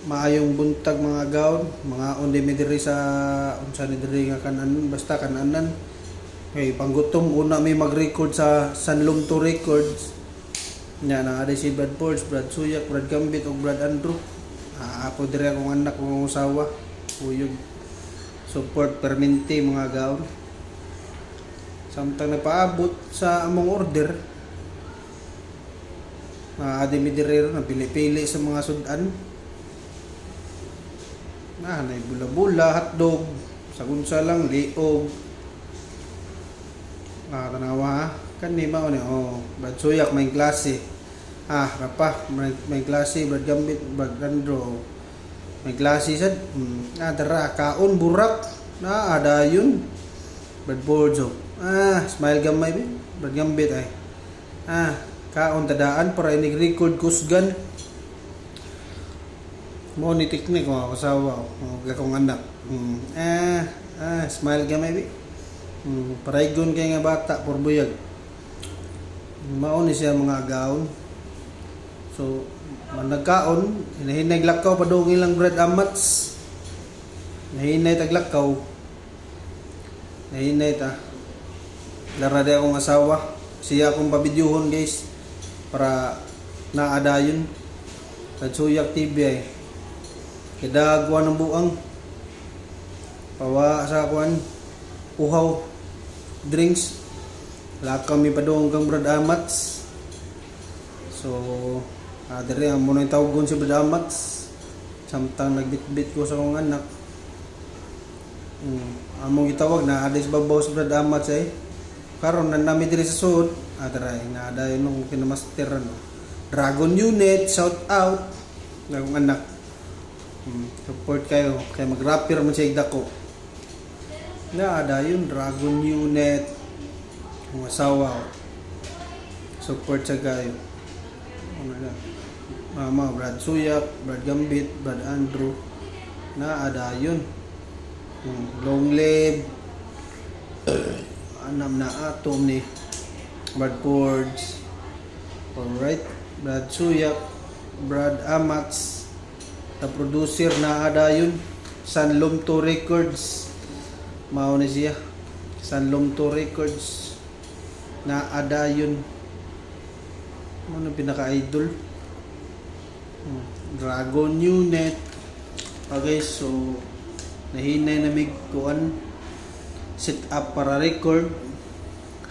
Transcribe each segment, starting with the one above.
Maayong buntag, mga agaw, mga undi mi diri sa unsa ni diri nga kanan, basta kananan. Kay panggutom, una mi mag-record sa San Lumto Records. Nya na adi si Brad Forge, Brad Suyak, Brad Gambit ug Brad Andrew. Ah, ako diri, akong anak, akong usawa. Kuyog support perminti, mga agaw. Samtang nagpaabot sa among order, na adi mi diri na pili-pili sa mga sudan. Na nay bula-bula, hotdog, sagunsa lang liog. Ah, tanawa ha. Kani mao ni, oh, Brad Suyak may klase. Ah, rapa may klase, Brad Gambit, Brad Andro. May klase sad. Ah, dara kaon burak. Na ada yun. Brad Borjo. Ah, smile gamay bi. Brad Gambit ay. Ah, kaon tadaan para inig record kusgan. Mo ni teknik ko asawa o akong anak. Ah, ah, smile gamay bi. Paraygon kay nga bata por buyag. Mao ni siya, mga agaon. So, man nagkaon, hinahinay lakaw padung ilang Brad Amats. Nahinay taglakaw. Nahinay ta. Lara di akong asawa. Siya akong pabidyuhon, guys, para naadayon. Suyak TV ay. Kidagwa ng buang. Pawa sa kuan. Uhaw. Drinks. Lakaw mi padung kang Brad Amats. So, diri ang muna yung tawagon si Brad Amats. Samtang nagbitbit ko sa akong anak. Among gitawag na adis babaw sa Brad Amats ay. Karon na nami diri sa sud, ah, na dayon nung kinamaster ano. Dragon Unit, shout out na akong anak. Support kayo kay mag-rapper man siya dako. Na dayon Dragon Unit. Ang asawa ko. Support sa kayo. Ano na. Mama, Brad Suyak, Brad Gambit, Brad Andrew. Na adayon. Long live. Anam na atom ni Brad Fords. Alright. Brad Suyak, Brad Amats, the producer na adayon. San Lumto Records. Mao ni siya. San Lumto Records na adayon. Ano pinaka-idol? Dragon Unit. Okay, so nahinay na mig kuan set up para record.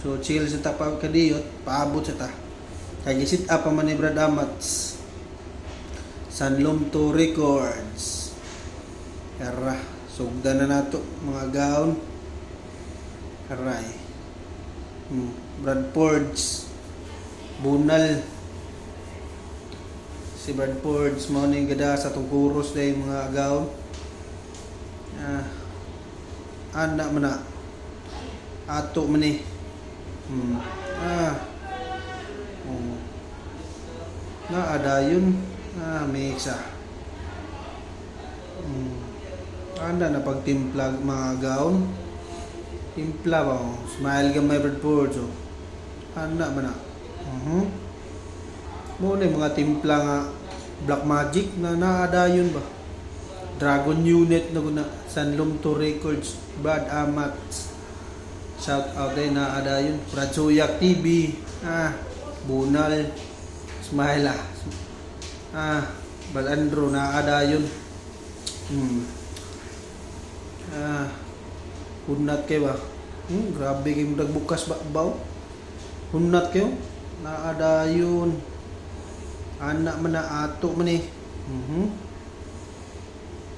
So chill sa ta pa kadiyot, paabot sa ta. Kay set up pa man ni Brad Amats. San Lumto Records. Tara, sugdan na nato, mga gaon. Aray. Brad Fords. Bunal. Si Brad Fords mao ni gada sa tong kuros day, mga agaw. Ah, ana man na. Ato man ni. Ah. Oh. Na adayon. Ah, mix ah. Anda na pagtimpla, mga gaon. Timpla ba, oh. Smile gamay, Brad Fords, oh. Ana man na. Mo na yung mga timpla nga Black Magic na naadayon ba. Dragon Unit na guna San Lumto Records, Brad Amats. Shout out ay naadayon. Brad Suyak TV. Ah, Bunal. Smile ah. Ah, Brad Andrew naadayon. Ah, hunat kayo ba? Grabe kayo nagbukas ba baw? Hunat kayo? Naadayon. Anak man na ato man eh.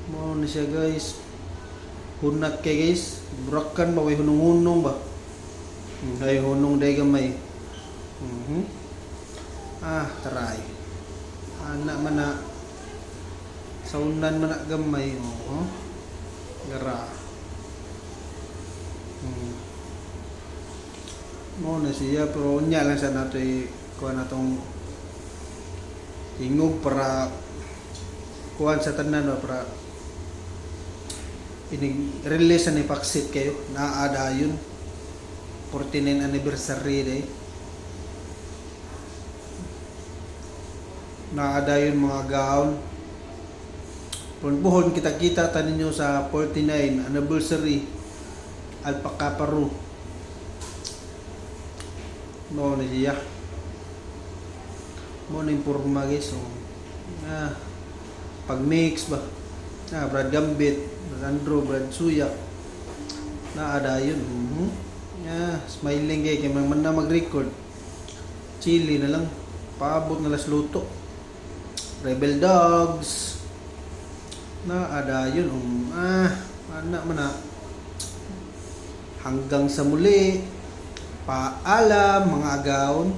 Mo na siya, guys. Hunat kay, guys. Burakan ba way hunong-hunong ba? Ay hunong day gamay. Ah, taray. Anak man na saunan man na gamay. Oh. Gara. Mo na siya, pero unya lang sa nato kuha na tong tingog para kuhan sa tanan ba, para inig release ni Paksit kayo naadayon 49 anniversary day naadayon, mga gaon. Puhon, kita-kita ta ninyo sa 49 anniversary Alpha Kappa Rho. Mao na siya. Mao na yung porma, guys. So, pag mix ba. Brad Gambit, Brad Andrew, Brad Suya. Na ada yun. Smiling kay kay man na mag-record. Chili na lang. Paabot na las luto. Rebel Dogs. Na ada yun. Ana man na. Hanggang sa muli. Paalam, mga agawon.